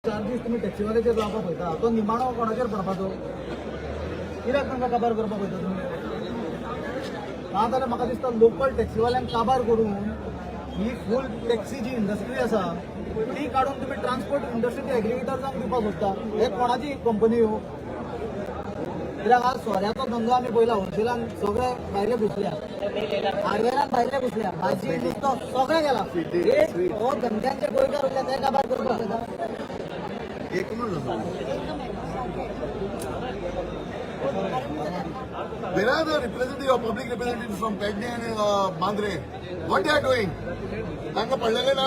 Charges तुमी टॅक्सीवाल्याचेर लावपाक पळयता, तो निमाणो कोणाचेर पडपाचो? कित्याक तांकां काबार करपाक पळयता तुमी? ना जाल्यार म्हाका दिसता, लोकल टॅक्सीवाल्यांक काबार करून ही फूल टॅक्सी जी इंडस्ट्री आसा ती काडून तुमी ट्रान्सपोर्ट इंडस्ट्री एग्रिगेटर्सांक दिवपाक सोदता. हे कोणाची कंपनी ह्यो? कित्याक आज सोऱ्याचो धंदो आमी पळयला, होलसेलान सगळे भायले घुसल्या, हार्डवेरान भायले घुसल्या, भाजी, नुस्तो सगळें गेला. एक हो धंद्यांचे गोंयकार उरल्या, ते काबार करपाक पळयता. एक minute. Where are the representative or public representatives from Pedne and Mandre? What they are doing? तांकां पडलेले ना,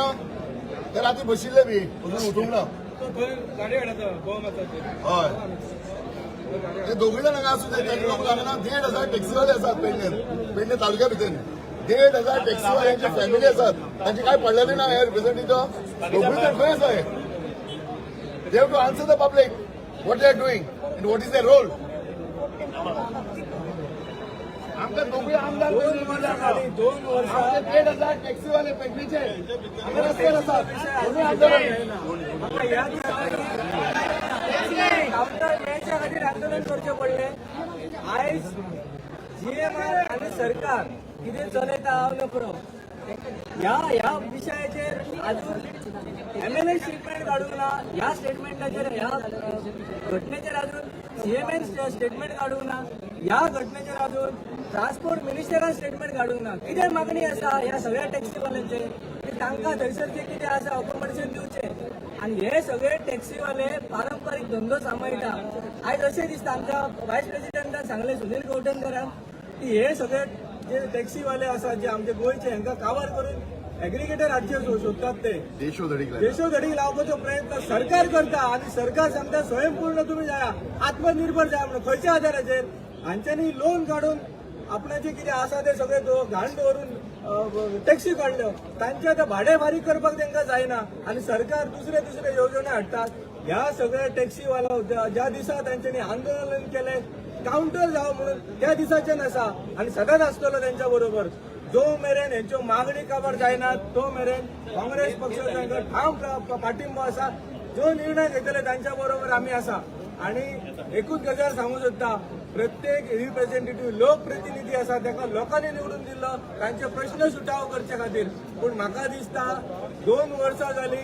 ते राती बशिल्ले बी, अजून उठूंक ना. हय, ते दोगूय जाण हांगा आसूं, ते लोक लागना. 1,500 टॅक्सीवाले आसात पेडणे, पेडणे तालुक्या भितर 1,500 टॅक्सीवाल्यांचे फॅमिली आसात. तांचे काय पडलेले ना? हे रिप्रेझेंटेटिव्ह दोगूय जाण खंय आसा हे? They have to answer the public what they are doing and what is their role. आमकां दोगूय आमदार, 2 वर्सां. आमचे 1,500 टॅक्सीवाले पेडणेचे हांगा रस्त्यार आसात. दोनूय आमदार. ह्या दिसांनी काउंटर मेळच्या खातीर आंदोलन करचें पडलें. आयज जीएमआर आनी सरकार कितें चलयता हांव नकळो. ह्या ह्या विशयाचेर अजून एमएलए स्टेटमेंट काडूंक ना. ह्या स्टेटमेंटाचेर, ह्या घटनेचेर अजून सीएमएन स्टेटमेंट काडूंक ना. ह्या घटनेचेर अजून ट्रान्सपोर्ट मिनिस्टरान स्टेटमेंट काडूंक ना. कितें मागणी आसा ह्या सगळ्या टॅक्सीवाल्यांचे की तांकां थंयसर जे कितें आसा अकोमोडेशन दिवचें आणि हे सगळे टॅक्सीवाले पारंपरीक धंदो सांबाळटा. आयज अशें दिसता, आमच्या वायस प्रेसिडेंटान सांगलें, सुनील कवठणकरान, की हे सगळे जे टॅक्सीवाले आसात, जे आमचे गोंयचे, हांकां काबार करून एग्रिगेटर हाडचे सोदतात ते. देशोधडीक लायला. देशोधडीक लावपाचो प्रयत्न सरकार करता आणि सरकार सांगता, स्वयंपूर्ण तुम्ही जाया, आत्मनिर्भर जाया म्हणून. खंयच्या आधाराचेर? हांच्यांनी लोन काडून आपणाचे कितें आसा ते सगळे घाण दवरून टॅक्सी काडल्यो. तांचे आतां भाडें फारीक करपाक तांकां जायना आणि सरकार दुसरे दुसरे येवजण्यो हाडटात. ह्या सगळ्या टॅक्सीवाला ज्या दिसा तांच्यांनी आंदोलन केलें काउंटर जावं म्हणून, त्या दिसाच्यान आसा आणि सदांच आसतलो त्यांच्या बरोबर. जो मेरेन हेंच्यो मागणी काबार जायना, तो मेरेन काँग्रेस पक्ष तांकां ठाम पाठिंबो आसा. जो निर्णय घेतले तांच्या बरोबर आमी आसा. आणि एकूच गजाल सांगू सोदता, प्रत्येक रिप्रेझेंटेटिव्ह लोकप्रतिनिधी आसा, ताका लोकांनी निवडून दिल्लो तांचे प्रश्न सुटावो करचे खातीर. पूण म्हाका दिसता, 2 वर्सां जाली,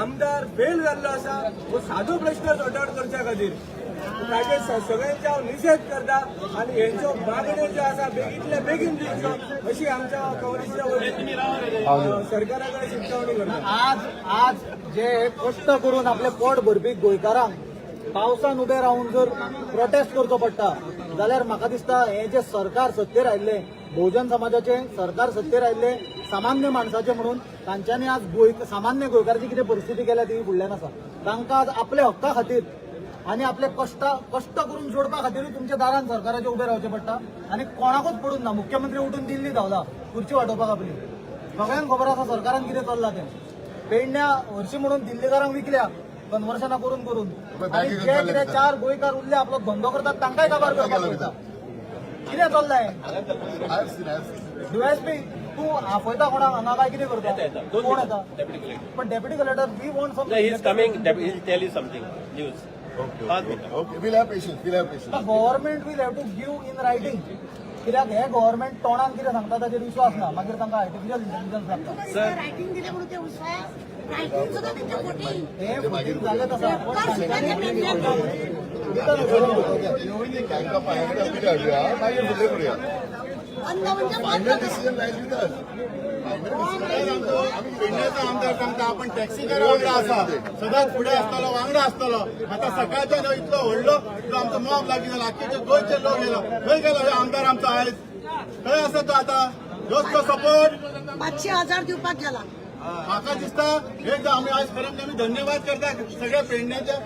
आमदार फेल जाल्लो आसा हो सादो प्रश्न सॉर्ट आउट करच्या खातीर. ताजे सगळ्यांचे हांव निशेध करता आणि हेंच्यो मागण्यो ज्यो आसा बेगीतल्या बेगीन दिवच्यो अशी आमच्या काँग्रेसच्या वतीन सरकारा कडेन शिटकावणी करता. आज आज जे कश्ट करून आपले पोट भरपी गोंयकारांक पावसान उबे रावन जर प्रोटेस्ट करचो पडटा जाल्यार म्हाका दिसता, हें जे सरकार सत्तेर आयिल्लें, बहुजन समाजाचें सरकार सत्तेर आयिल्लें, सामान्य माणसाचें म्हणून, तांच्यांनी आज गोंय सामान्य गोंयकाराची कितें परिस्थिती केल्या ती फुडल्यान आसा. तांकां आज आपल्या हक्का खातीर आनी आपले कश्ट कश्ट करून जोडपा खातीरूय तुमच्या दारान सरकाराचे उबे रावचें पडटा. आनी कोणाकूच पडून ना. मुख्यमंत्री उठून दिल्ली धांवला खुर्ची वाटोवपाक आपली. सगळ्यांक खबर आसा सरकारान कितें चल्लां तें. पेडण्या हरशी म्हणून दिल्लीकारांक विकल्या कन्वर्सनां करून करून. आनी जे कितें चार गोंयकार उरले, आपलो धंदो करतात, तांकांय काबार करपाक पळयता. कितें चल्लां? I have seen, I have seen. DySP, तूं आपयता कोणाक हांगा काय कितें करता? कोण येता? पण deputy collector, we want some No, he's coming. He'll tell you something. News. Okay, पाच okay, मिनिटं. okay. We'll have patience. We'll have patience. Government will have to give in writing, कित्याक हे गव्हर्मेंट तोंडान कितें सांगता ताचेर विश्वास ना. मागीर तांकां आर्टिफिशियल इंटेलिजन्स लागता. रायटिंग दिले म्हणून ते विश्वास, रायटिंग सुद्धा त्यांच्या खोटी. हे फटींग जालें आसा. तांकां पांया कडेन हाडुया, मागीर फुडलें करुया. बंद म्हणजे बंद. Final decision lies with us. आमी पेडण्याचो आमदार सांगता, आपण टॅक्सीकारा वांगडा आसा, सदांच फुडें आसतलो, वांगडा आसतलो. आतां सकाळच्यान ह्यो इतलो व्हडलो जो आमचो मॉब लागीं जाला, आख्खे गोंयचे लोक गेलो. खंय गेलो ह्यो आमदार आमचो आयज? खंय आसा तो आतां? ह्योच तो सपोर्ट. 500, 1000 दिवपाक गेला. म्हाका दिसता, हे जे आमी आयज खरें म्हणजे आमी धन्यवाद करता सगळ्या पेडण्याच्या,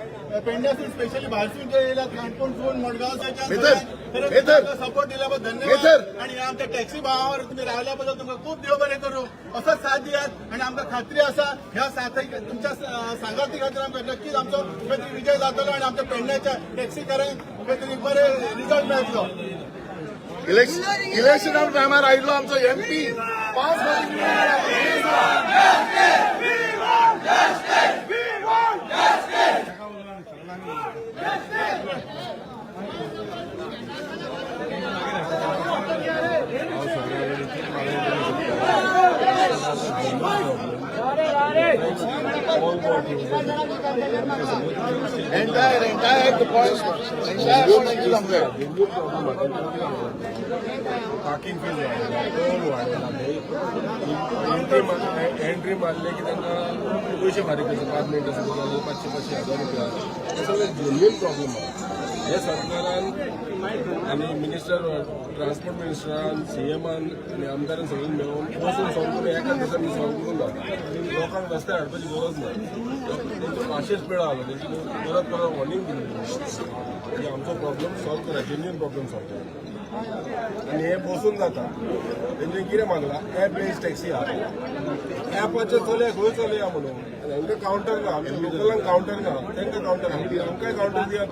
पेडण्यासून स्पेशली भायरसून जे येयल्यात, काणकोणसून, मडगांवच्या, मेथर, मेथर. सपोर्ट दिल्या बद्दल मेथर. धन्यवाद. आणि ह्या आमच्या टॅक्सी भावावर तुम्ही रावल्या बद्दल तुमकां खूब देव बरें करूं. असोच साथ दियात आणि आमकां खात्री आसा, ह्या साथ तुमच्या सांगाती खातीर आमकां नक्कीच आमचो खंय तरी विजय जातलो आणि आमच्या पेडण्याच्या टॅक्सीकारांक खंय तरी बरे रिजल्ट मेळटलो. इलेक्शन इलेक्शना टायमार आयिल्लो आमचो एमपी पांच फावटी. We want justice! Entire point, entire point. Parking fees वाडयला, टोल वाडयला, एंट्री मारले की तांकां पयशे फारीक करचे, 5 मिनटां सुद्दां 500 500 1000 रुपया. हे सगळे जेन्युइन प्रॉब्लम आहा. हे सरकारान आनी मिनिस्टर, ट्रान्सपोर्ट मिनिस्टरान, सीएमान आनी आमदारान सगळीं मेळून बसून सॉल्व करून एका दिसांनी सॉल्व करून जाता. लोकांक रस्त्यार हाडपाची गरज ना. तेंचो पाशेच पिळा आलो, तेंची परत परत वॉर्निंग दिली की आमचो प्रॉब्लम सॉल्व करा, जेन्युइन प्रॉब्लम सॉल्व करा. आनी हे बसून जाता. तेंचे कितें मागला, एप बेस्ड टॅक्सी आहा, एपाचेर चलया, खंय चलया म्हणून. आनी हांकां कावंटर ना, आमच्या लोकलांक कावंटर ना, तांकां कावंटर आहा, आमकांय कावंटर दिया.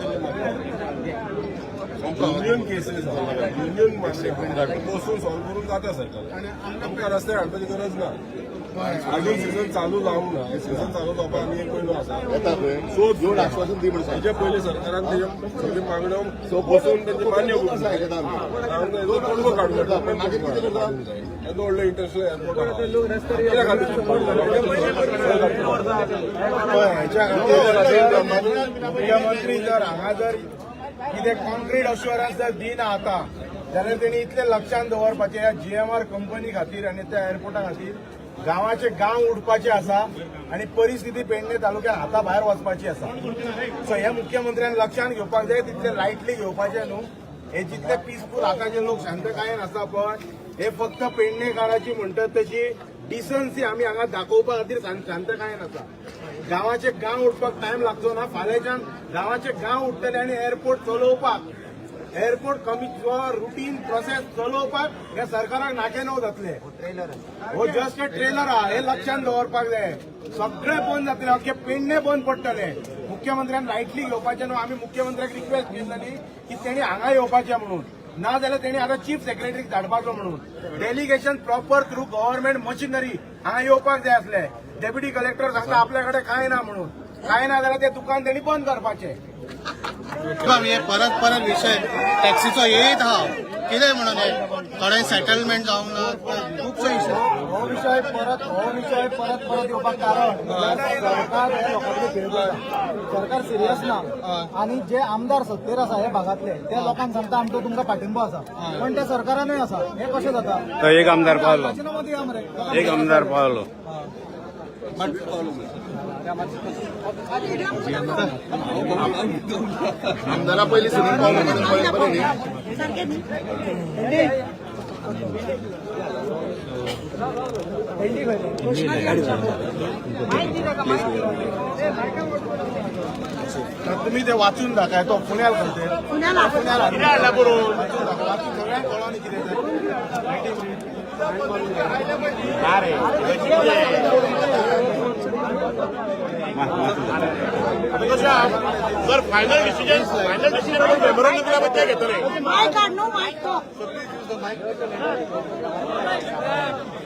तेंचे युनियन केसीस आहा, युनियन मागले, बसून सॉल्व करून जाता. सरकार, आमकां रस्त्यार हाडपाची गरज ना. अजून सिजन चालू जावंक ना. सिजन चालू जावपाक आनी एक म्हयनो आसा. येता खंय सो घेवन आश्वासन दी म्हण सांग. हेच्या पयलीं सरकारान तेजे सगळी मागण्यो बसून तेंचे मान्य करूंक जाय. पडगो काडूंक जाय. मागीर कितें करता? येदो व्हडलो इंटरनॅशनल एअरपोर्ट आहा, कित्या खातीर? हेच्या खातीर मुख्यमंत्री जर हांगा जर कितें कॉन्क्रीट अश्युरन्स जर दिना आतां जाल्यार तेणी इतलें लक्षांत दवरपाचें, ह्या जीएमआर कंपनी खातीर आनी त्या एअरपोर्टा खातीर गांवाचे गांव उडपाचे आसा आनी परिस्थिती पेडणे तालुक्यात हाता भायर वचपाची आसा. सो हे मुख्यमंत्र्यान लक्षांत घेवपाक जाय. तितले लायटली घेवपाचें न्हू. हे जितले पिसफूल आतांचे लोक शांतकायेन आसा, पण हे फक्त पेडणेकाराची म्हणटात तशी डिसन्सी आमी हांगा दाखोवपा खातीर शांतकायेन आसा. गांवाचे गांव उठपाक टायम लागचो ना. फाल्यांच्यान गांवाचे गांव उठतले आनी एअरपोर्ट चलोवपाक, एअरपोर्ट कमी रुटीन प्रोसेस चलोवपाक ह्या सरकाराक नाकेनव जातले. हो जस्ट ट्रेलर आहा, हे लक्षात दवरपाक जाय. सगळे बंद जातले, अख्खे पेडणे बंद पडटले. मुख्यमंत्र्यान लायटली घेवपाचें न्हू. आमी मुख्यमंत्र्याक रिक्वेस्ट केल्ली की तेणी हांगा येवपाचें म्हणून, ना जाल्यार तेणी आतां चीफ सेक्रेटरीक धाडपाचो म्हणून delegation proper through government machinery हांगा येवपाक जाय आसले. डेप्युटी कलेक्टर सांगता आपल्या कडेन कांय ना म्हणून. कांय ना जाल्यार ते दुकान तेणी बंद करपाचें. हे परत परत विशय टॅक्सीचो येत हा. कितें म्हणून हे थोडे सेटलमेंट जावंक ना, खुबशे इशू. हो विशय परत परत येवपाक कारण म्हणल्यार सरकार हे लोकां कडेन खेळ करता. सरकार सिरियस ना आनी जे आमदार सत्तेर आसा हे भागांतले, ते लोकांक सांगता आमचो तुमकां पाठिंबो आसा, पण ते सरकारानूय आसा. हे कशें जाता? एक आमदार पावलो. राजिनामो दिया मरे. एक आमदार पावलो. आमदारा पयलीं सुनील पावलो म्हणून बरें न्ही? सारकें न्ही? तर तुम्ही ते वाचून दाखय. तो पुण्याल खंय? पुण्याला. पुण्याला वाचून दाखय. वाचून सगळ्यांक कळोन कितें तें. Sir, final decision memorandum दिला ते घेतले. मायक हाड न्हू, मायक तो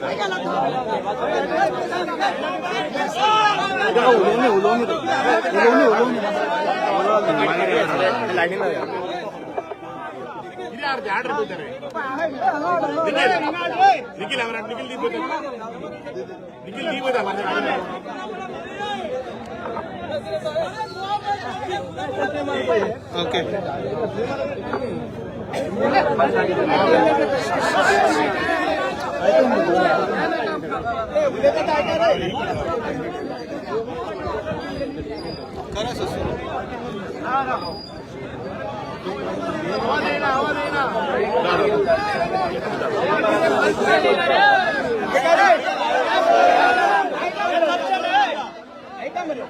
खंय गेला तो? उलोवनी उलोवनी उलोवनी उलोवनी. निखिल, निखिल दी, निखिल दी. Okay.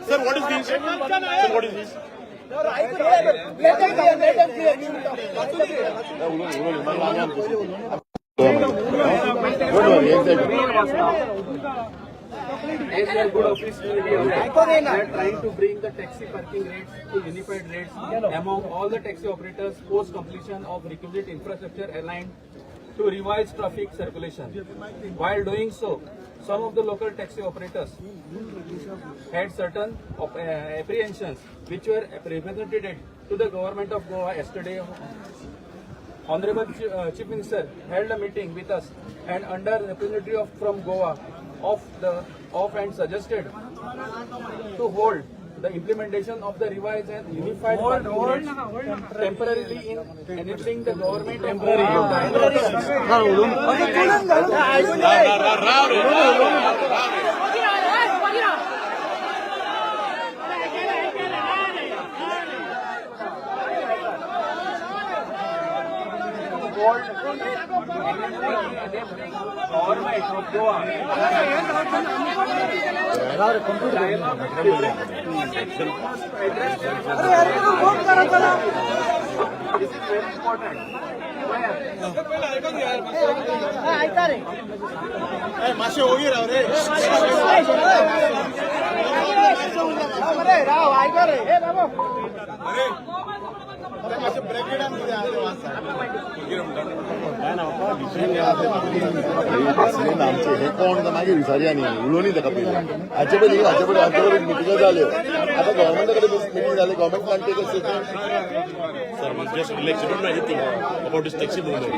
Sir, what is this? Sir, what is this? Don't worry, exactly. As your good office will be aware, we are trying to bring the taxi parking rates to unified rates among all the taxi operators post completion of requisite infrastructure aligned to revise traffic circulation. While doing so, Some of the local taxi operators had certain apprehensions which were represented to the government of Goa yesterday. Honorable Chief Minister held a meeting with us and under representative from Goa of the of and suggested to hold the implementation of the revised and unified parking rates temporarily in enabling the government of Goa enabling government of Goa dialogue with This is very important. मातशें ओगी राव रे. अरे मातशें ब्रॅकेटान कितें आहा तें वाच. आमचे हे कोण तर मागीर विचारया न्ही, उलोवनी ताका पयलीं. हाचे पयलीं हाचे पयलीं आमचे कडेन मिटिंगो जाल्यो. आतां गव्हर्मेंटा कडेन मिटींग जाली. Government can take a Sir, just relax. You don't know anything about this taxi movement.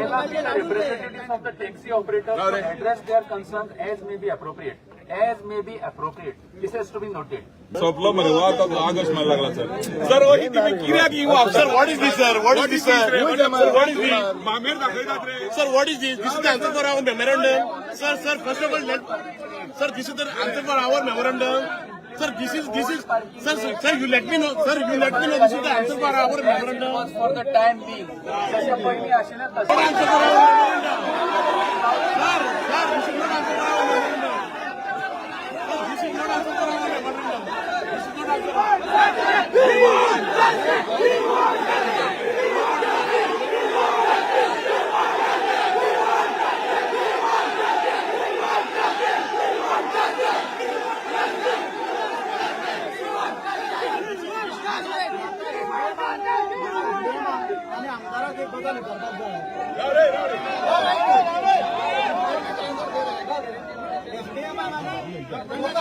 Dialogue with the representatives of the taxi operators to address their concerns as may be appropriate. As may be appropriate. This has to be noted. सोंपलो मरे हो आतां August मार लागला sir. Sir, हो तुम्ही कित्याक येवप? Sir, what is this, sir? What is this, sir? Sir, what is this? मामेर दाखयतात रे. Sir, what is this? This is the answer for our memorandum. Sir, sir, first of all, let, sir, this is the answer for our memorandum. Sir, this is, sir, sir, sir, you let me know, sir, you let me know, this is the answer for our memorandum. Was for the time being. जशें पयलीं आशिल्लें तशें. Not answer for our memorandum. Sir, sir, this is not answer for our memorandum. Sir, this is not answer for our memorandum. This is not answer. आनी आमदाराक एक गजाल विचारपाक जाय.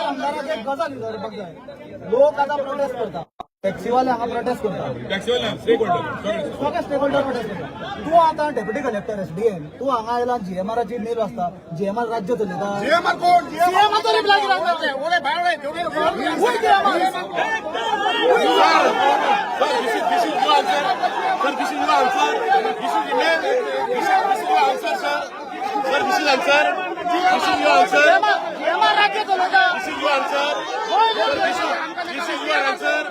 आमदाराक एक गजाल विचारपाक जाय. लोक आतां प्रोटेस्ट करता, टॅक्सीवाले हांगा प्रोटेस्ट करता. टॅक्सीवाले स्टेक होल्डर. सगळे स्टेक होल्डर प्रोटेस्ट करता. तूं आतां डेप्युटी कलेक्टर एसडीएम, तूं हांगा आयला, जीएमआराची मेल वाचता. जीएमआर राज्य चलयता. जीएमआर कोण? जीएमआरचो रिप्लाय कित्याक ना? GMR? Sir, this is your answer. Sir, this is your answer. This is email. This is your answer, sir. Sir, this is answer. This is your answer. GMR राज्य चलयता. This is your answer. Sir, this is your answer.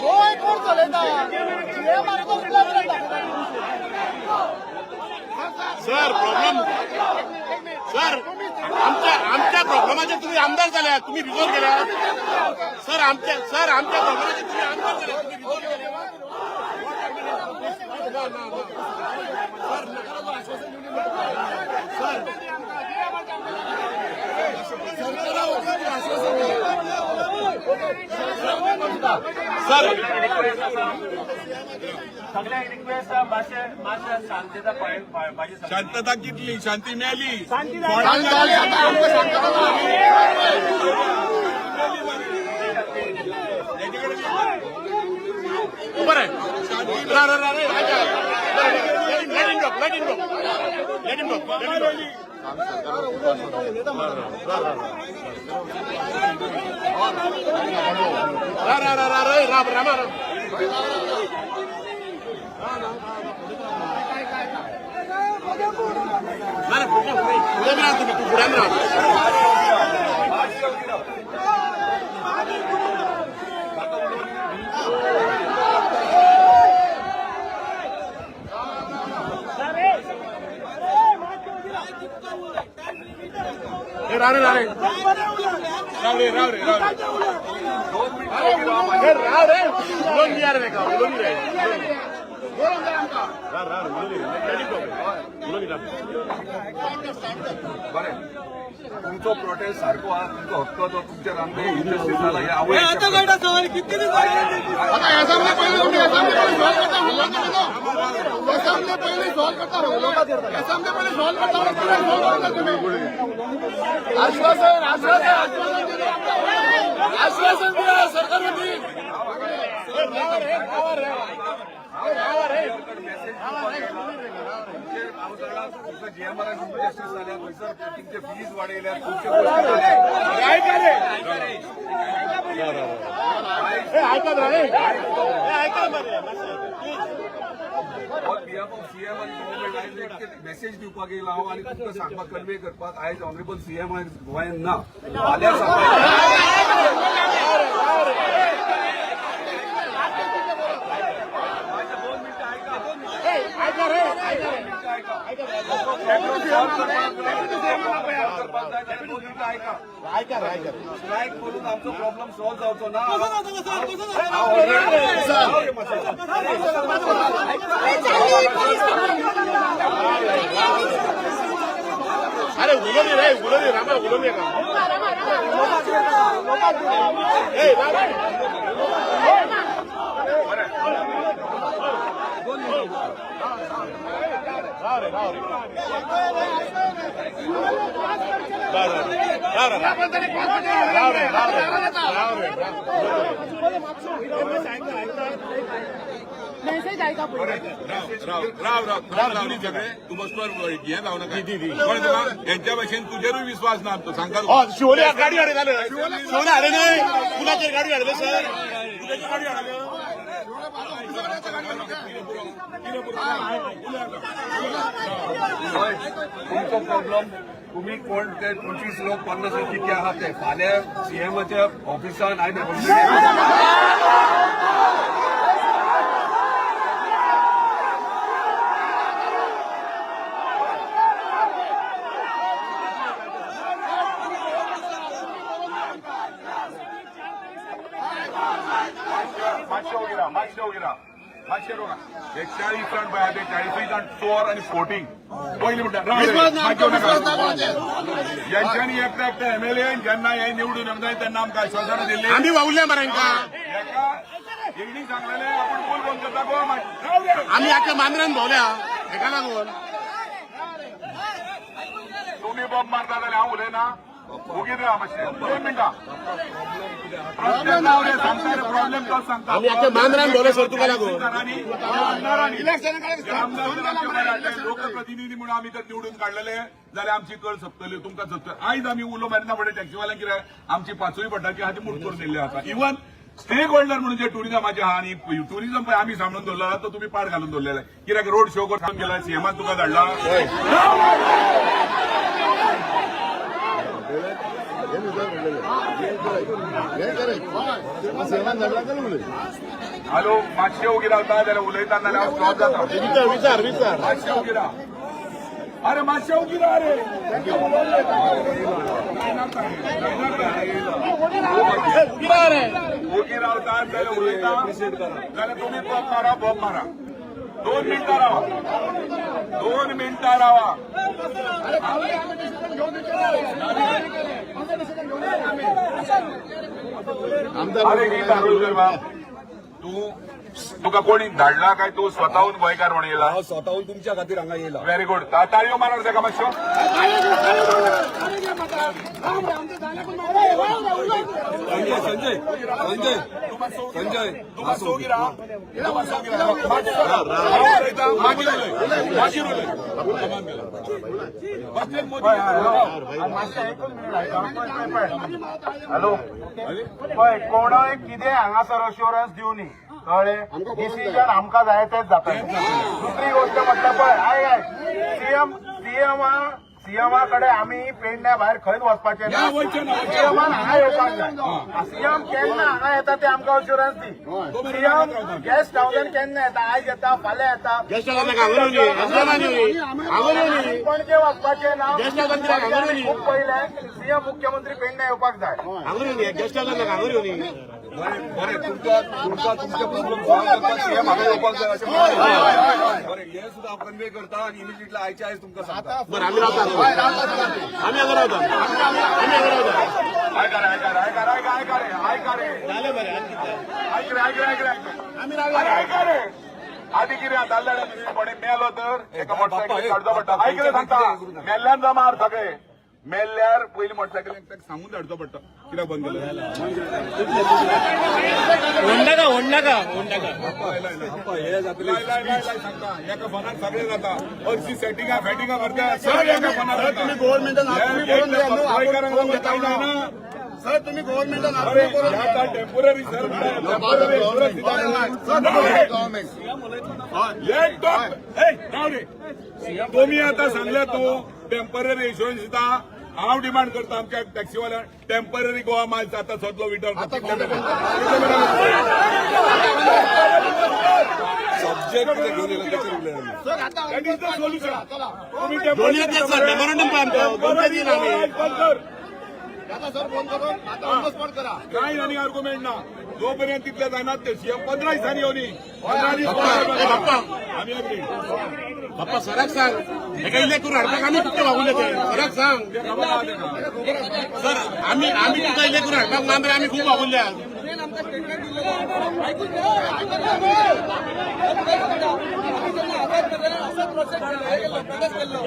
Goa कोण चलयता? जीएमआराचो reply कित्याक दाखयता? Sir, problem sir, आमच्या आमच्या प्रॉब्लेमाचेर तुम्ही आमदार जाल्यात, तुम्ही रिझॉल्व केल्यात सर. आमच्या, सर, आमच्या प्रॉब्लेमाचेर तुम्ही आमदार जाल्यात, तुम्ही रिझॉल्व केल्यात. सर, नका आश्वासन दिवन. सर, सरकारा वतीन आश्वासन दिलें. सर. रिक्वेस्ट आसा सगळ्यांक, रिक्वेस्ट आसा, मातशें मातशें शांतता पाळपाची. शांतता कितली? शांती मेली. शांती जाली आता, आमकां शांतता जाली. बरं आहे. रा रा रा रे, राजा. Let him talk, let him talk. Let him talk, let him talk. रा रा रा रा रे, राम रामा राम. ना, ना, फुडें राव तुम्ही, तू फुड्यान राव. हे राव रे, राव रे. राव रे, राव रे, राव रे. हे राव रे, उलोवन दिया रे ताका, उलोवन रे. बरोवंक जाय आमकां. बरें, तुमचो प्रोटेस्ट सारको आहा, तुमचो हक्क तो. तुमचेर आमकां इनजस्टीस जाला हें हांवूय आतां कळटा सवाल कितले दीस जाले. आता असेंब्ली पयलीं तुमी असेंब्ली पयलीं सॉल्व करता म्हणलो तुमी तो. असेंब्ली पयलीं सॉल्व करता म्हणलो, असेंब्ली पयलीं सॉल्व करता म्हणून कितें सॉल्व करता तुमी? आश्वासन, आश्वासन, आश्वासन दिलें आमकां. आश्वासन दिलां सरकार वतीन. तुमच्या जीएमआराक इनजस्टीस जाल्या थंयसर, तुमचे फीज वाडयल्या, तुमचे गोश्टी. On behalf of CM आनी गव्हर्नमेंट आयज एक मेसेज दिवपाक येयला हांव आनी तुमकां सांगपाक, कन्वे करपाक. आयज ऑनरेबल सीएम आयज गोंयांत ना. फाल्यां सकाळी 2 मिनटां आयका, 2 मिनटां आयका. करपाक जाय जाल्यार 2 मिनटां आयका. स्ट्रायक करून आमचो प्रॉब्लम सॉल्व जावचो ना. हांव चालली परिस्थिती. अरे उलोवनी रे, उलोवनी रामा, उलोवनी का. ए रामा. राव रे, राव रे, राव रे, राव राव राव राव, सगळे तूं बसलो हें जावं नाका. कळ्ळें तुका? हेंच्या भशेन तुजेरूय विस्वास ना आमचो, सांगता तुका. शिवोली गाडी हाडयताले, शिवोली हाडले न्हय, पुलाचेर गाडी हाडले सर, पुलाचेर गाडी हाडले. हय, तुमचो प्रॉब्लम तुम्ही कोण ते 25 लोक, 50 लोक कितके आहात ते फाल्यां सीएमाच्या ऑफिसान आयज ऑलरेडी मातशें ओगी राव, मातशें ओगी राव, मातशें राव. हे 40 जाण पळय आहा ते 40 जाण चोर आनी फोटिंग पयलीं म्हणटा. राव रे, मागीर नाका. यांच्यांनी एकटा एकटा एमएलए जेन्ना हे निवडून येवंक जाय तेन्ना आमकां आश्वासनां दिल्ली. आमी वावुरले मरे हांकां. हेका हेणी सांगलेलें आपूण पूल बंद करता गोवा. राव रे. आमी आख्या मांद्र्यान भोवल्या हेका लागून. तुम्ही बॉम्ब मारता जाल्यार हांव उलयना. ओगीच राव मातशें 2 मिनटां. प्रॉब्लेम नाव रे, सांगता रे प्रॉब्लेम तोच सांगता. आमी आख्या मांद्र्यान भोवले सर तुका लागून. आमदारांनी, आमदार जर आमचे बरे हाडले, लोकप्रतिनिधी म्हणून आमी जर निवडून काडलेले जाल्यार आमची कळ सोंपतली, तुमकां सोंपतली. आयज आमी उलो मारिना फुडें टॅक्सीवाल्यांक कितें आमची पांचूय भटाची आहा ती मूठ करून दिल्ली आसा. इवन स्टेक होल्डर म्हणून जे टुरिझमाचे आहा आनी टुरिझम पळय आमी सांबाळून दवरला तो तुमी पाड घालून दवरलेला. कित्याक रोड शो करून गेला? सीएमान तुका धाडला? हे करेक्ट, सेवान धाडला जाल्यार उलय. हॅलो, मातशे ओगी रावता जाल्यार उलयता, नाल्यार हांव स्टॉप जाता. विचार, विचार, विचार. मातशे ओगी राव. अरे, मातशे ओगी राव रे. ओगी रावता जाल्यार उलयता, जाल्यार तुमी बॉम्ब मारा, बॉम्ब मारा. 2 मिनटां रावा, 2 मिनटां रावा. अरे ही दारुलकर बाब, तू तुका कोणी धाडला काय तू स्वतःहून गोंयकार म्हणून येयला? हांव स्वताहून तुमच्या खातीर हांगा येयला. व्हेरी गुड, ताळयो मारणार ताका मातशो. संजय, संजय, संजय, संजय. तूं मातसो ओगी राव, तूं मातसो ओगी राव. मातसो राव. हांव उलयतां, मागीर उलय, मागीर उलय. बसलेन मोदी. हॅलो, पळय, कोणय कितें हांगासर अश्योरन्स दिवनी, कळ्ळें? डिसिजन आमकां जाय तेच जातलें. दुसरी गोश्ट म्हटल्यार पळय, आयक आयक, सीएम सीएम सीएमा कडे आमी पेडण्या भायर खंयच वचपाचें ना. सीएमान हांगा येवपाक जाय. सीएम केन्ना हांगा येता ते आमकां अश्युरन्स दी. सीएम गेस्ट हावसान केन्ना येता? आयज येता, फाल्यां येता? गेस्ट हावसान हांगा येवनी, हांगा येवनी. पणजे वचपाचें ना. गेस्ट हावसान कित्याक हांगा येवनी? खूब पयलें सीएम मुख्यमंत्री पेडण्या येवपाक जाय. हांगा येवनी, गेस्ट हावसान हांगा येवनी. बरें, तुमकां तुमकां तुमचे प्रॉब्लम सॉल्व करपाक सीएम हांगा येवपाक जाय अशें म्हणटा. बरें, हें सुद्दां हांव कन्वे करता आनी इमिजिएटली आयचे आयज तुमकां सांगता. बरं, आम्ही रावता, आम्ही हांगा रावता, आम्ही हांगा रावता. आयका रे, आयका रे, आयका रे, आयका रे, आयका रे. जालें बरें, आनी कितें? ऐक रे, ऐक रे, ऐक रे, अरे ऐका रे. आधी कितें जाल्ल्या कोणी मेलो तर एका मोटरसायकली काडचो पडटा. ऐक रे, सांगता, मेल्ल्यान जमा मार सगळे. मेल्ल्यार पयली मोटरसायकली ताका सांगून धाडचो पडटा कित्याक बंद केलें. Honda Honda Honda. हे जातले. लाय लाय लाय लाय, सांगता, एका फोनार सगळे जाता. हरशी सेटिंगा फेटिंगा करता, सगळे एका फोनार जाता. तुम्ही गव्हर्नमेंटान करून दिया न्हू, आपण करून घेता ना. सर, तुम्ही गव्हर्नमेंटान करून आता टेम्पोररी सर, गव्हर्नमेंट. तुम्ही आता सांगल्या, तू टेम्पररी इन्शुरन्स दिता. हांव डिमांड करता आमच्या टॅक्सीवाल्या, टेम्पररी गोवा मायल्स आता सदलो विटर. सब्जेक्ट कितें घेवन येयला तेचेर उलया आमी. That is the solution. तुम्ही दोन येतात सर, मेमोरंडम पण आमचं दोन ते तीन आम्ही. आता सर, फोन करून आता ऑन the spot करा. काय आनी आर्ग्युमेंट ना. जोपर्यंत तितले जायना ते सीएम 15 दिसांनी येवनी, 15 दीस. ए, बाप्पा. आमी अग्री. बाप्पा, सराक सांग, हेका इलेक्ट करून हाडपाक आमी कितले वागुले ते सराक सांग. सर, आमी आमी तुका इलेक्ट करून हाडपाक मांद्रे आमी खूब वागुल्या. आमकां स्टेटमेंट दिल्लो आयकून घे. आमी जेन्ना आवाज मारलेलो, असोच प्रोसेस केल्लो, प्रोटेस्ट केल्लो.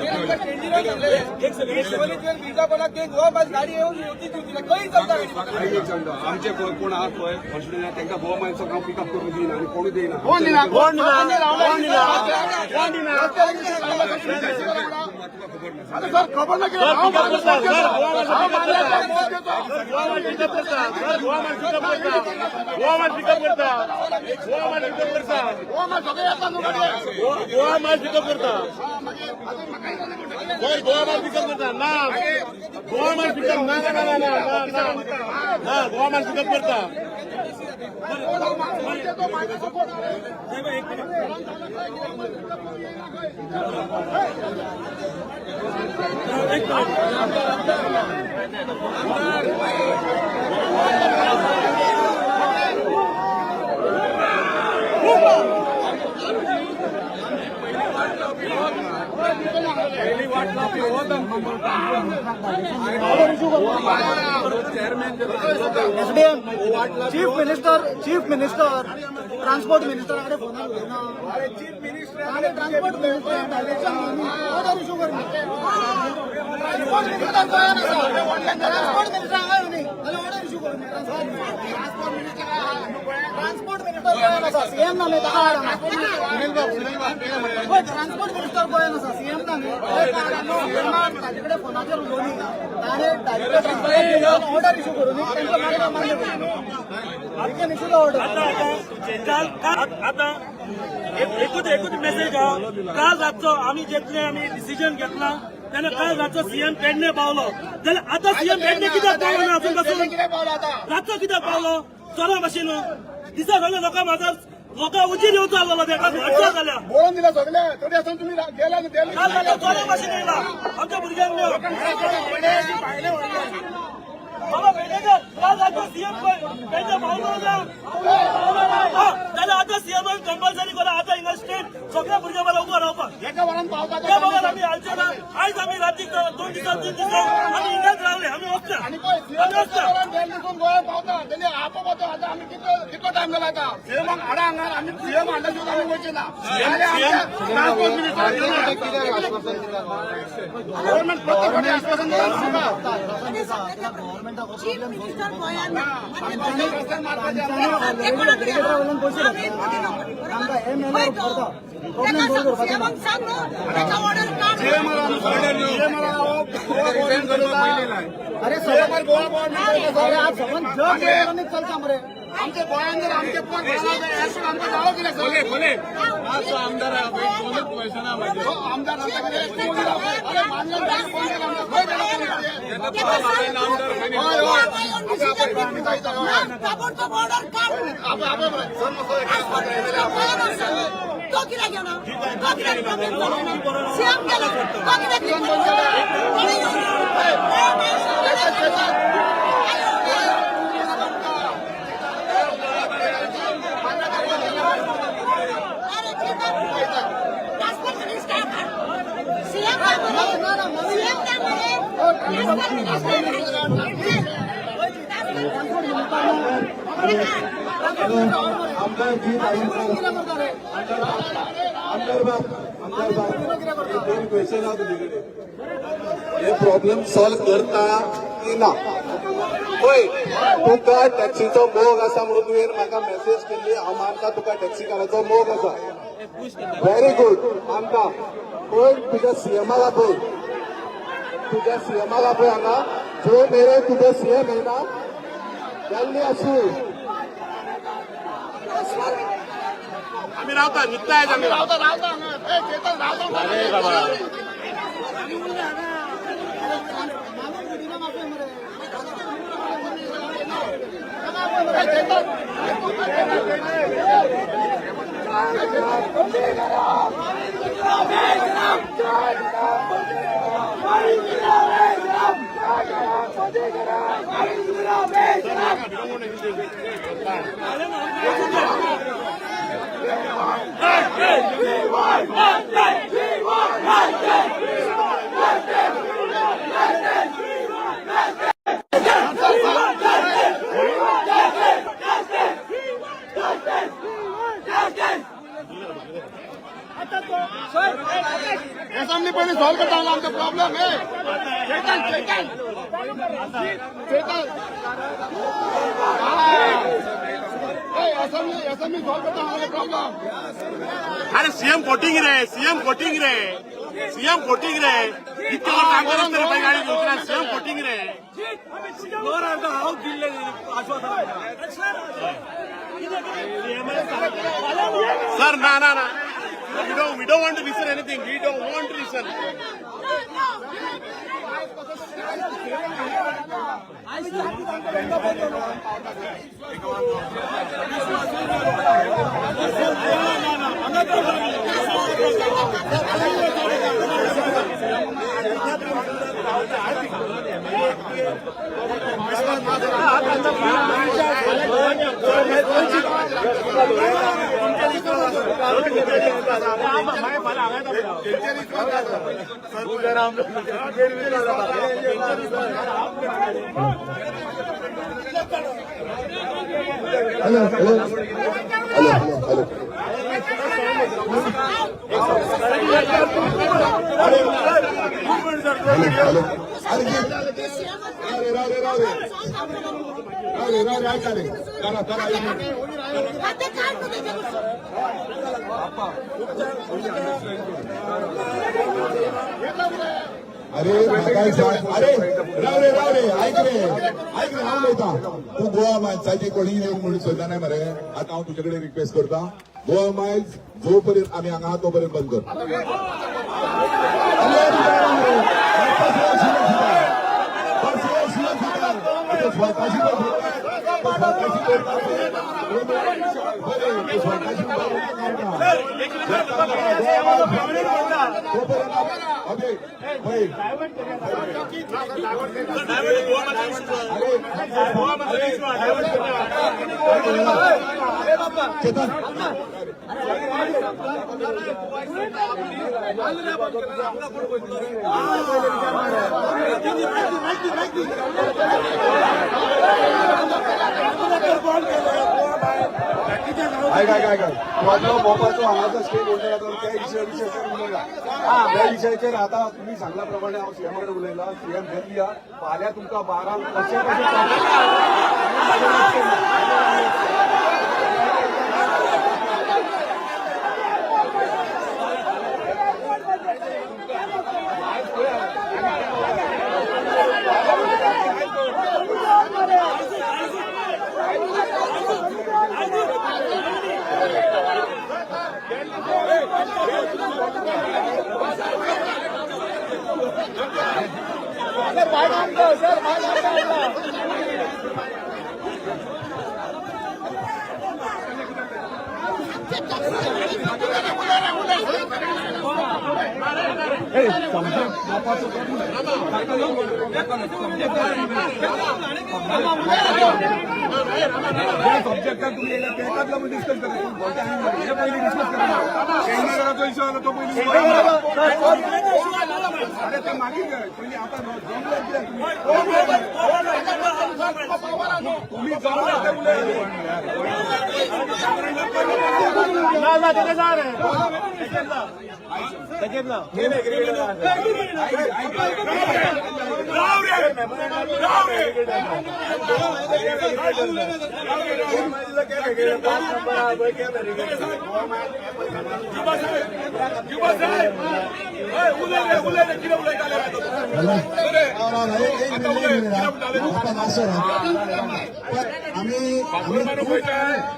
आमकां स्टँडीर सांगलेलें, ब्रिजा कोणाक ते गोवा बस गाडी येवन येवचीच येवची ना, खंय चलता गाडी? आनी एक सांगता, आमचे कोण आहात पळय हॉस्पिटलांत, तांकां गोवा मायल्सो हांव पिकअप करूंक दिना आनी कोणूय दिना. कोण दिना? कोण दिना? कोण दिना? कोण दिना? आता सर, खबर ना. सर, पिकअप करता sir, Goa Miles Goa Miles pickup करता सर, गोवा मायल्स पिकअप करता, गोवा मायल्स पिकअप करता, गोवा मायल्स पिकअप करता. सगळे येता न्हू गाडयेर. गोवा मायल्स पिकअप करता सर, गोवा मायल्स पिकअप करता ना, गोवा मायल्स पिकअप ना ना ना ना ना ना, गोवा मायल्स पिकअप करता. SDM, chief minister, chief minister, transport मिनिस्टरा कडेन फोनार उलयना. चीफ मिनिस्टर आनी ट्रान्सपोर्ट मिनिस्टर डायरेक्शन घेवन ऑर्डर इशू करना. ट्रान्सपोर्ट मिनिस्टर गोंयांत आसा, ट्रान्सपोर्ट मिनिस्टर हांगा येवनी जाल्यार ऑर्डर इशू करून. ट्रान्सपोर्ट मिनिस्टर गोंयांत आसा, सीएम ना न्ही ताका हाड हांगा. पळय, ट्रान्सपोर्ट मिनिस्टर गोंयांत आसा, सीएम ना न्ही. ताजे कडेन फोनाचेर उलोवनी, ताणें डायरेक्ट ऑर्डर इशू करून तांकां मागण्यो मान्य करून. He can issue the order. काल आतां एकूच एकूच मेसेज आहा. काल रातचो आमी घेतले, आमी डिसिजन घेतला तेन्ना काल रातचो सीएम पेडणे पावलो जाल्यार आतां सीएम पेडणे कित्याक पावलो ना अजून पासून? रातचो कित्याक पावलो चोरा भाशेन? दिसा सगळे लोकां म्हाका लोकां उजीर येवचो आसलो, तेका अडचण जाल्या. बोळून दिला सगळे, तरी आसतना तुम्ही गेला न्हू. काल रातचो चोरा भाशेन येयला आमच्या भुरग्यांक मेळून. बाबा पेडणेकर, काल रातचो सीएम पेडणे पावलो ना जाल्यार आतां सीएम कंपल्सरी करा आतां हिंगा स्टेट सगळ्या भुरग्यां बरोबर उबो रावपाक. एका वरान पावता. त्या बगर आमी हालचे ना. आयज आमी राती 2 दिसां, 3 दिसां आमी हिंगाच रावले, आमी वचना. आनी पळय, आमी वचना. सीएम दिसून गोंयांत पावता तेणी आपोवपाचो. आतां आमी कितलो कितलो टायम जाला? आतां सीएमाक हाडा हांगा. आमी सीएम हाडल्या शिवाय आमी वयचे ना. ट्रान्सपोर्ट मिनिस्टर, गव्हर्नमेंट प्रत्येक फावटी आश्वासन दिता. चीफ मिनिस्टर गोंयांत ना. वयल्यान पयशे घेतले आमकां हे मेल्यार उपकारता, प्रॉब्लेम सॉल्व करपाचें ना. सांग न्हू, ताका ऑर्डर काड. अरे सगळं, अरे आज सबंद जग इलेक्ट्रॉनिक चलता मरे. आमच्या गोंयान जर आमचे पोट भरना जाल्यार एअरपोर्ट आमकां जावो कित्याक सगळे? आमदार हो, आमदार आमच्या कितें कोण दिला? अरे मानलं जायला कोण गेला आमदार? खंय गेला कोण गेला? हय, हय. ताबडतोब ऑर्डर काढ. सर, मातसो ट्रान्सपोर्ट मिनिस्टर गोंयान आसा. तो कित्याक येना? तो कित्याक प्रॉब्लेम जालो? सीएम गेलो, तो कित्याक रिपोर्ट करता? कोणी येवना. अरे ट्रान्सपोर्ट मिनिस्टर सीएम काय मरे? सीएम काय मरे? Transport minister. आमदार जी, आमदार बाब, आमदार बाब, हे दोन क्वेश्चन आहा तुजे कडेन. हे प्रॉब्लेम सॉल्व करता की ना? पळय, तुका टॅक्सीचो मोग आसा म्हणून तुवें म्हाका मॅसेज केल्ली. हांव मानता, तुका टॅक्सीकाराचो मोग आसा. व्हेरी गुड, मानता. पण तुज्या सीएमाक आपय, तुज्या सीएमाक आपय हांगा. जो मेरेन तुजो सीएम येना, गेल्ली आसूं. आमी रावता, न्हिदता आयज आमी. रावता रावता हांगा. ए चेतन, रावता. असेंब्ली पयलीं सॉल्व करता आमचो प्रॉब्लेम. हे Chetan, Chetan, Chetan, assembly, assembly solve करता आमचो प्रॉब्लेम. अरे सीएम कोटिंग रे, सीएम कोटिंग रे, सीएम कोटिंग रे. इतके वर्ष काम करत रे, पळय गाडी घेवची ना. सीएम कोटिंग रे. हांव दिल्ले आश्वासन. सर, ना ना ना, we don't want to listen anything. We don't want to listen. Hello, hello, hello, hello, hello, hello. अरे अरे, राव रे, राव रे, राव रे, राव रे, ऐका रे. करा करा, एक मिनिट. आता काढ ना त्याच्यापासून. अरे म्हाका एक सांग. अरे राव रे, राव रे, ऐक रे, ऐक रे, हांव उलयतां. तूं गोवा मायल्साची कोणी येवंक म्हणून सोदना नाही मरे. आतां हांव तुजे कडेन रिक्वेस्ट करता, गोवा मायल्स जो पर्यंत आमी हांगा आहा तो पर्यंत बंद कर. अरे स्वतःची बरें, स्वतःची तोपर्यंत अभि पळय. अरे चेतन. ऐक ऐक ऐक, तूं आतां मोपाचो हांगाचो स्टेक होल्डर आतां त्या विशयाचेर उलयला. त्या विशयाचेर आतां तुमी सांगल्या प्रमाणे हांव सीएमा कडेन उलयला. सीएम घेतली. फाल्यां तुमकां 12 कशें कशें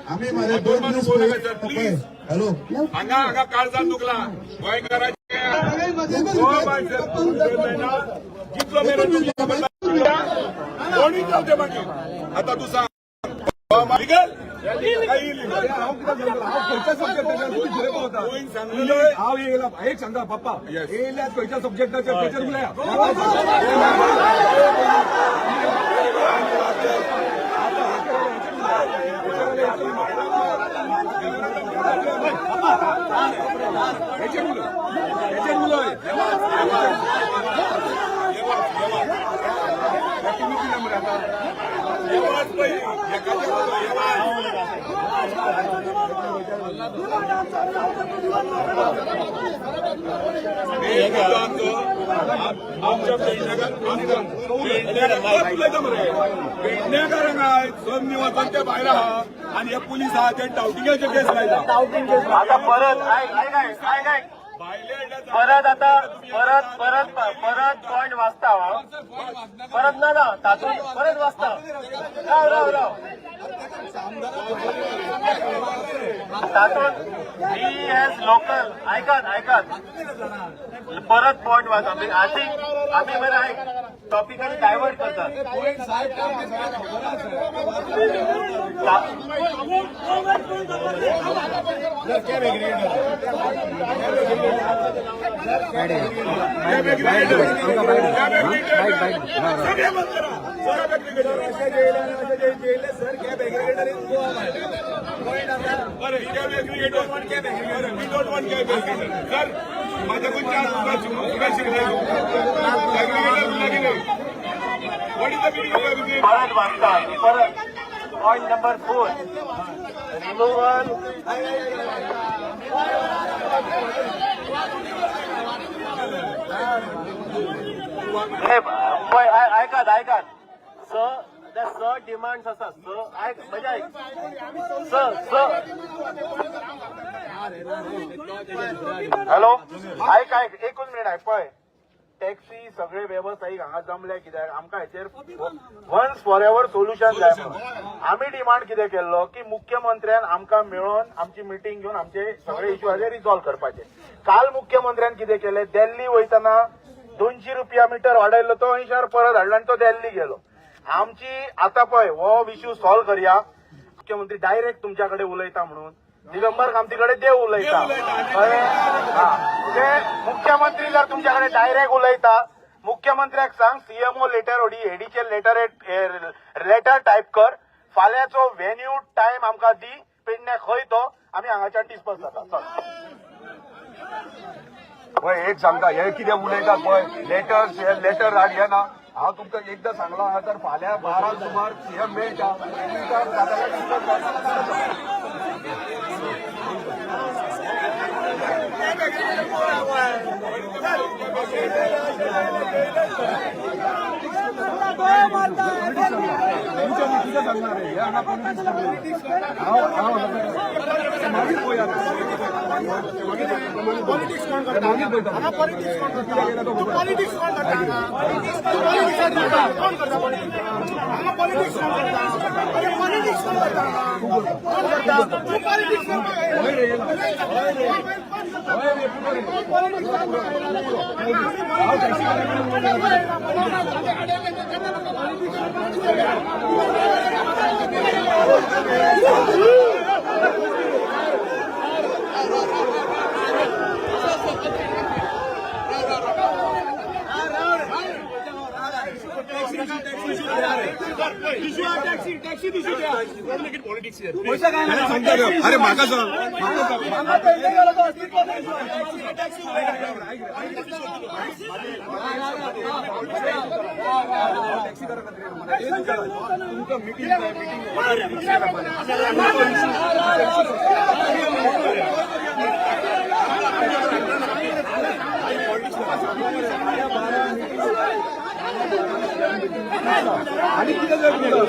आम्ही मरे 2 दीस पळय. हॅलो, हांगा हांगा काळजान दुखला गोंयकाराचे. जितलो मेरेन कोणी जावचे मागीर आतां तूं सांग, लिगल. हांव येयला एक सांगता पप्पा, येयल्या खंयच्या सब्जेक्टाचेर तेचेर उलया. हेचेर उलय, हेचेर उलय. आमच्या पेडणेकारांक आयज संद वचून ते भायर आहा आनी हे पुलीस आहा ते टावटिंगाचे केस लायता. आता परत ऐक ऐक ऐक ऐक, परत आता परत परत परत पॉयंट वाचता हांव परत ना ना तातूंत परत वाचता. राव राव राव, तातूंत we as local आयकात आयकात, परत पॉयंट वाच. आमी I think आमी मरे आयक टॉपिकान डायवर्ट करतात. परत वाचता परत पॉइंट नंबर 4 रिमूव्हल. आयकात आयकात, स त्या स डिमांड्स आसा. स आयक म्हणजे आयक स स हॅलो आयक आयक एकूच मिनिट आयक. पळय टॅक्सी सगळे वेवसायीक हांगा जमले कित्याक आमकां हेचेर वन्स फॉर एवर सोल्युशन जाय म्हणून. आमी डिमांड कितें केल्लो की मुख्यमंत्र्यान आमकां मेळोन आमची मिटींग घेवन आमचे सगळे इश्यू हाजे रिजॉल्व करपाचे. काल मुख्यमंत्र्यान कितें केलें, दिल्ली वयतना 200 रुपया मिटर वाडयल्लो तो 80 परत हाडलो आनी तो दिल्ली गेलो. आमची आतां पळय हो इश्यू सॉल्व करया. मुख्यमंत्री डायरेक्ट तुमच्या कडेन उलयता म्हणून दिगंबर कामती कडेन देव उलयता. ते मुख्यमंत्री जर तुमच्या कडेन डायरेक्ट उलयता, मुख्यमंत्र्याक सांग सीएमओ लेटर ओडी हेडीचेर लेटर टायप कर, फाल्यांचो व्हेन्यू टायम आमकां दी, पेडण्या खंय तो आमी हांगाच्यान डिस्पर्स जाता. चल पळय एक सांगता, हे कितें उलयतात पळय लेटर्स, हे लेटर हाड हे ना. हांव तुमकां एकदां सांगलां आहा, तर फाल्यां 12 सुमार सीएम मेळटा. पॉलिटिक्स कोण करता? पॉलिटिक्स कोण करता? पॉलिटिक्स कोण करता? अरे पॉलिटिक्स कोण करता? कोण करता? तू पॉलिटिक्स करता? अरे म्हाका सांग. आणि कितें जाय तुमकां?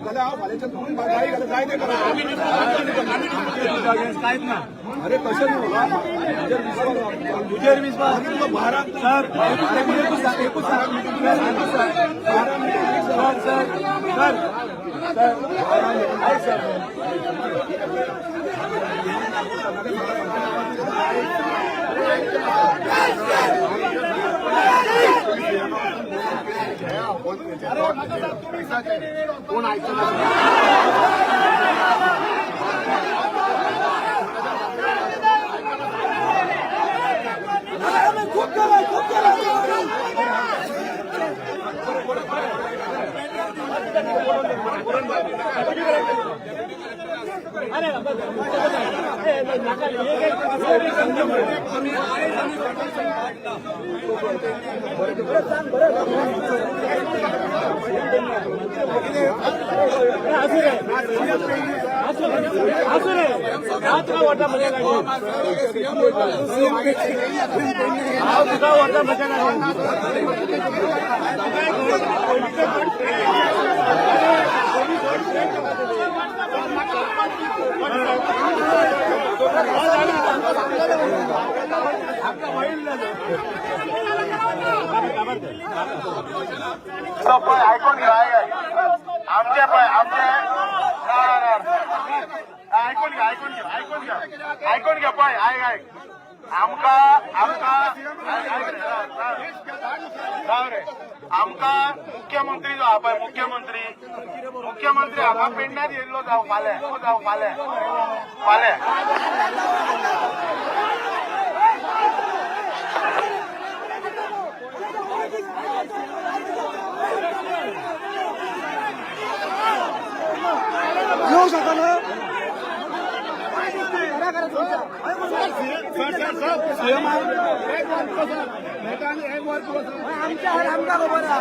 जाल्यार हांव फाल्यांच्यान तुमी गाडी जाय तें करा. कांयच ना. अरे तशें न्हू, तुजेर विस्वास, तुजेर विस्वास तुका 12 सर, एकूच सांग, एकूच सांग, सर, सर, सर, सर, आयक सर. कोण ऐकना. खूप केलं, खूप केलं. ऐकून घ्या, आमचे पळय आमचे ऐकून घ्या, ऐकून घ्या, ऐकून घ्या, ऐकून घ्या पळय, आयक आयक. आमकां आमकां रे आमकां मुख्यमंत्री जो आहा पळय, मुख्यमंत्री मुख्यमंत्री हांगा पेडण्यात येयल्लो जावं फाल्यां, जावं फाल्यां, फाल्यां. येऊ शकता. आमच्या आमकां खबर आहा.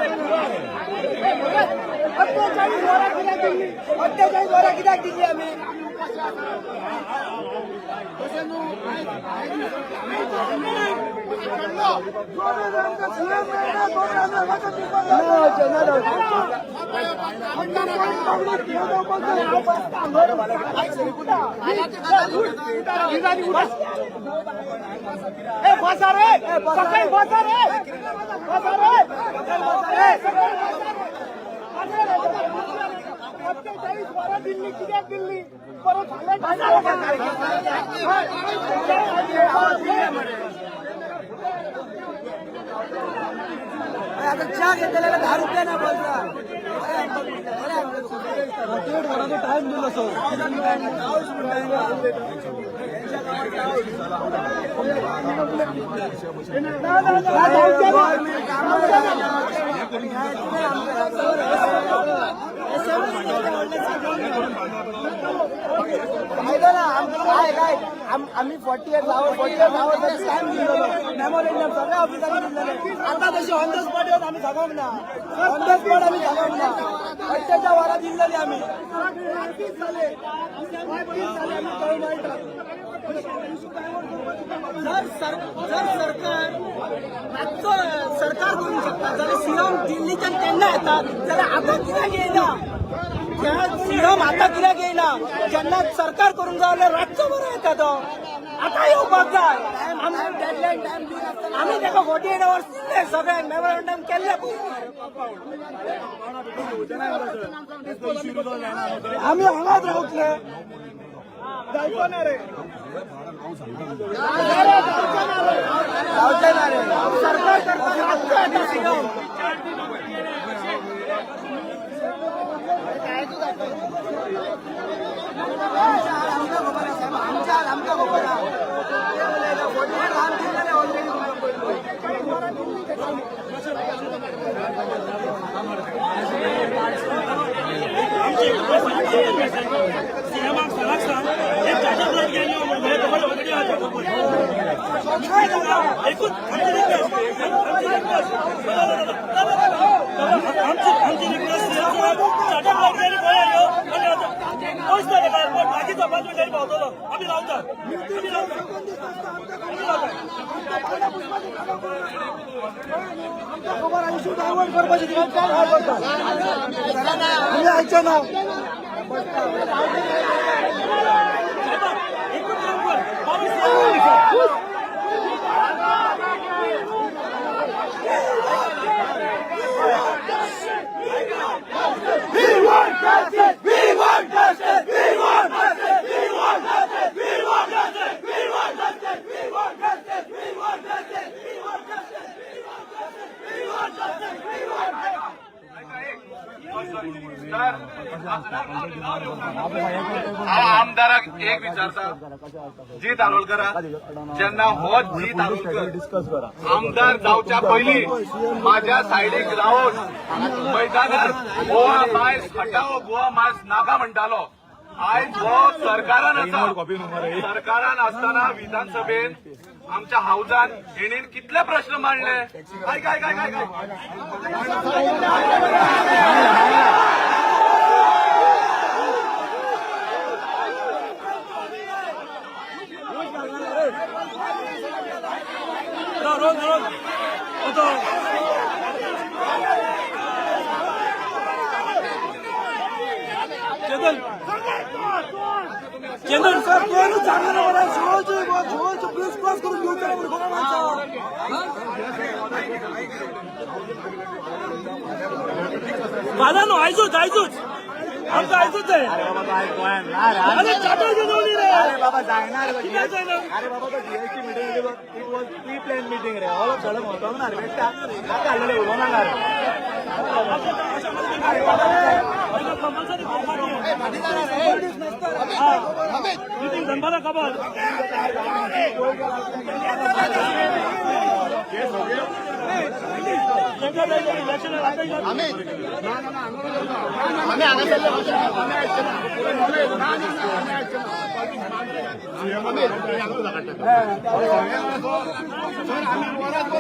48 वरां कित्याक दिल्ली? 48 वरां कित्याक दिल्ली आमी? बसा रे, सकाळी बसा रे, बसा रे, 48 वरां दिल्ली कित्याक दिल्ली? परत आता च्या घेतलेला 10 रुपया ना बोलता. 48 वरांचो टायम दिलो सर. फायदा ना काय काय आम्ही 48 आवर्स 48 आवर्स टायम दिलेलो मेमोरेंडम सगळ्या ऑफिसांनी दिलेले. आता तशी ऑन the spot येवन आमी सांगोंक ना, ऑन the spot आमी सांगोंक ना. 48 वरां दिल्लेली आमी. जर जर सरकार मातसो सरकार करूंक शकता जाल्यार सीएम दिल्लीच्यान केन्ना येता जाल्यार आतां कित्याक येयना? सीएम आतां कित्याक येयना? जेन्ना सरकार करूंक जाय जाल्यार रातचो बरो येता तो. आतां येवपाक जाय. आमी ताका 48 आवर्स दिल्ले, सगळ्यांक मेमोरंडम केल्ले. आमी हांगाच रावतले, जायचो ना रे, जावचें ना रे. सरकार करपाक रातचो येता सीएम. आमच्या आमकां खबर आहा. 48 आमी दिल्लेले ऑलरेडी तुमकां पयलीं. सीएमाक सराक सांग, एक चार्टर फ्लायट घेवन यो म्हणून. खबर ऑलरेडी आहा. एकूच आमची रिक्वेस्ट, आमची रिक्वेस्ट, आमची रिक्वेस्ट, सीएम सराक चार्टर फ्लायट घेवन गोंया यो आनी आतां पयस ना ताका एअरपोर्ट, लागींच 5 मिनटांनी पावतलो. आमी रावता, आमी रावता, आमी रावता. आमकां खबर आहा, इशू डायवर्ट करपाची तुमी काय करता? तुमी आयचे ना. एकूच काम कर बाबा, CM. We want justice! We want justice! We want justice! We want justice! We want justice! We want justice! We want justice! We want justice! We want justice! We want justice! We want justice! हांव आमदाराक एक विचारता, जीत आरोलकरा, जेन्ना हो जीत आरोलकर आमदार जावच्या पयलीं माझ्या सायडीक रावन मैदानार गोवा मायस हटाओ, गोवा मायस नाका म्हणटालो, आयज हो सरकारान आसा. सरकारान आसतना विधानसभेन आमच्या हावजान हेणीन कितले प्रश्न मांडले. आयक आयक आयक आयक. रोज रोज होतो. चेतन, चेतन. सर, कोणूच सांगना मला. शिवोलची शिवोलची ब्रिज क्रॉस करून घेवचें ना म्हणून खबर माणसां. फाल्यां न्हू, आयजूच, आयजूच, आमकां आयजूच जाय. अरे, चार्टर घेवन येवनी रे. अरे बाबा, जायना रे. कित्याक जायना? अरे बाबा, तो GST meeting, it was pre plan meeting रे. ऑल ऑफ सडन वचोंक ना रे. बेश्टे नाका आसलेलें उलोवं नाका रे. कंपल्सरी मिटींग दनपारां खबर. तांकां इलेक्शन आतां. आमी हांगासरले, आमी आयचे ना. ना ना, आमी आयचे ना. सर, आमी वरात.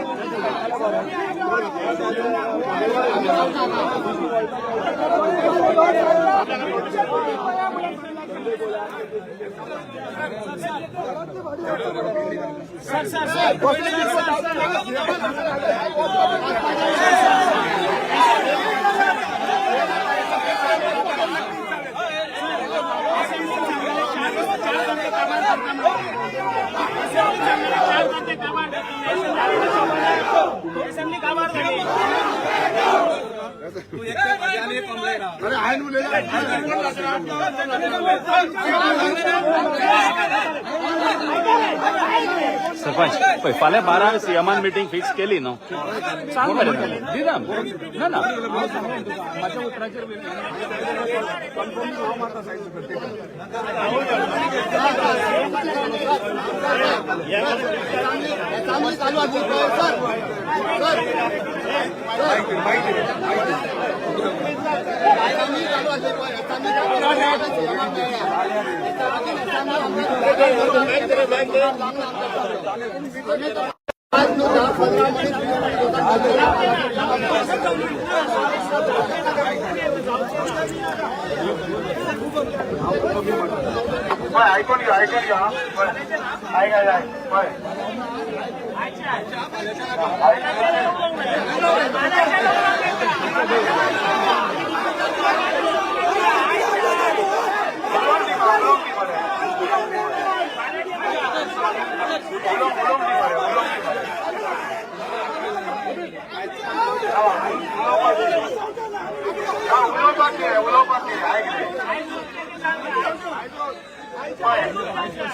अरे, हांवें उलयला. सरपंच, पळय, फाल्यां 12 सीएमान मिटींग फिक्स केली न्हू? सांग मरे, दिना ना ना. माझ्या उतराचेर कन्फर्म हांव मारता सायन. चांगली चालू आसली पळय. सर, सर, चांगली चालू आसली पळय. चांगली चालू आसली. पळय, आयकून घ्या, आयकून घ्या. पळय, आयक आयक आयक, पळय.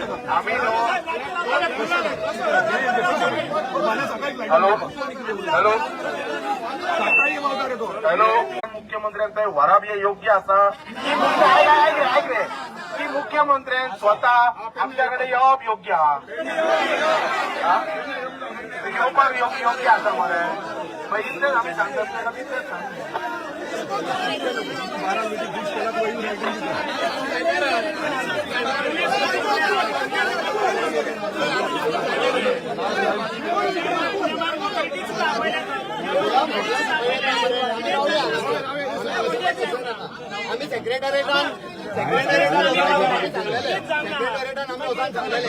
आम्ही हॅलो हॅलो हॅलो मुख्यमंत्र्यांक थंय व्हरप हे योग्य आसा? आयक रे, आयक रे, की मुख्यमंत्र्यान स्वता आमच्या कडेन येवप योग्य आहा? येवपाक योग्य आसा मरे? मागीर इतलेंच आमी सांगतात, ताका तितलेंच सांगता. आम्ही सेक्रेटरीटान सेक्रेटरीटान आमी वचून सांगलेले.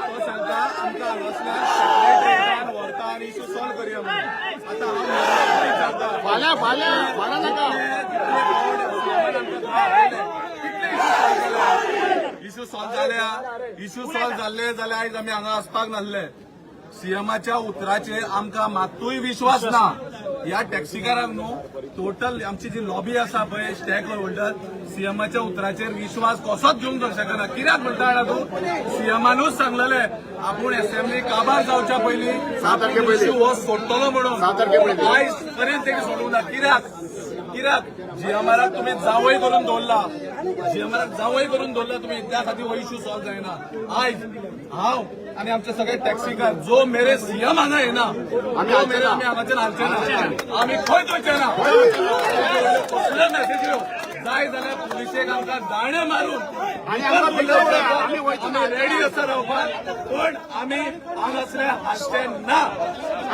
तो सांगता आमकां हांगासल्यान सेक्रेटरीटान व्हरता आनी इशू सॉल्व करुया म्हणून. आतां हांव विचारता, फाल्यां फाल्यां फाल्यां नाका. इशू सॉल्व जाल्या, इशू सॉल्व जाल्ले जाल्यार आयज आमी हांगा आसपाक नासले. सीएमाच्या उतराचेर आमकां मात्तूय विश्वास ना. ह्या टॅक्सीकारांक न्हू, टोटल आमची जी लॉबी आसा पळय, स्टेक होल्डर, सीएमाच्या उतराचेर विश्वास कसोच घेवंक शकना. कित्याक म्हणटा जाणा तूं? सीएमानूच सांगलेले आपूण असेंब्ली काबार जावच्या पयलीं 7 तारखे पयलीं. इशू हो सोडटलो म्हणून. 7 तारखे पयलीं. आयज पर्यंत तेणी सोडूंक ना. कित्याक? कित्याक जीएमआराक तुमी जावय करून दवरला, जीएमआराक जावय करून दवरला तुमी, त्या खातीर हो इशू सॉल्व जायना. आयज हांव आनी आमचे सगळे टॅक्सीकार जो मेरेन सीएम हांगा येना तो मेरेन आमी हांगाच्यान हालचे ना, आमी खंयच वचचे ना. कसल्यो मॅसेजी जाय जाल्यार पुलिशेक आमकां दाणे मारून आमी रेडी आसा रावपाक, पण आमी हांगासले हालचे ना.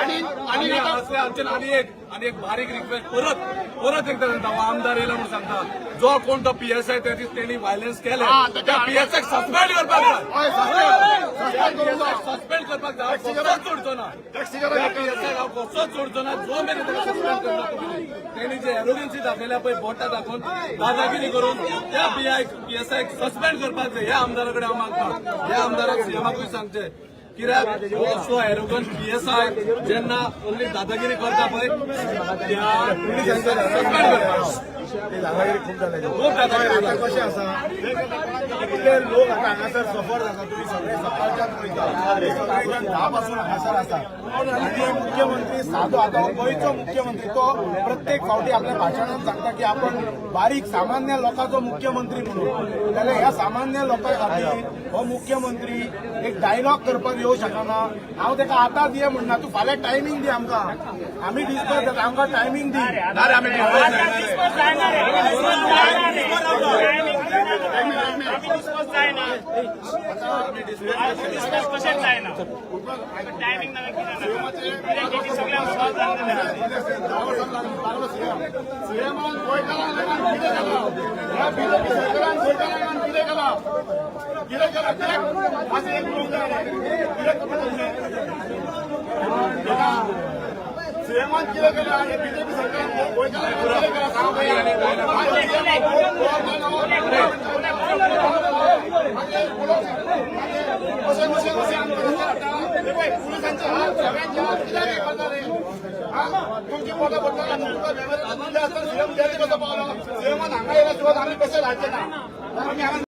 आनी आनी हांगासले हालचे ना. आनी एक बारीक रिक्वेस्ट परत परत एकदा सांगता, हो आमदार येयला म्हणून सांगता, जो कोण तो पीएसआय त्या दीस तेणी व्हायलन्स केले त्या पीएसआय सस्पेंड करपाक जाय, सस्पेंड करपाक जाय. कसोच सोडचो ना त्या पीएसआय, हांव कसोच सोडचो ना जो मेरेन ताका सस्पेंड करना तुमी. तेणी जे एरोगन्सी दाखयल्या पळय, बोटां दाखोवन दादागिरी करून, त्या पीएसआय सस्पेंड करपाक जाय. ह्या आमदारा कडेन हांव मागता, ह्या आमदाराक सीएमाकूय सांगचें, कित्याक हो असो एरोगन्स पीएसआय जेन्ना ओन्ली दादागिरी करता पळय त्या सस्पेंड करपाक. दादागिरी खूब जाल्या, खूब दादागिरी. आता कशें आसा, इतले लोक आतां हांगासर सफर जाता, तुमी सगळे सकाळच्यान पळयता, सगळे 10 पासून हांगासर आसा. आनी मुख्यमंत्री सादो, आतां हो गोंयचो मुख्यमंत्री तो प्रत्येक फावटी आपल्या भाशणान सांगता की आपण बारीक सामान्य लोकांचो मुख्यमंत्री म्हणून, जाल्यार ह्या सामान्य लोकां खातीर हो मुख्यमंत्री एक डायलॉग करपाक येवं शकना. हांव ताका आतां दी म्हणना, तूं फाल्यां टायमींग दी आमकां, आमी डिस्कस जाता, आमकां टायमींग दी. ना रे, आमी डिस्कस जायना. सीएमान गोंयकारांक कितें केलां? ह्या बीजेपी सरकारान गोंयकारांक कितें केलां? कितें केलां? कित्याक अशें एक उलोवंक जाय? कितें करता? सीएमान कितें केलां आनी बीजेपी सरकारान गोंयकारांक कितें केलां सांग. कशें कशें कशें आमकां कशें पुलिसांचे हात, सगळ्यांचे हात कित्याक हे करता रे? तुमची पोटां पडटा, तुमकां वेव्हार दिल्ले आसतना सीएम दिल्ली कसो पावलो? सीएमान हांगा येयल्या शिवाय आमी कशें धाडचे ना? आमी हांगा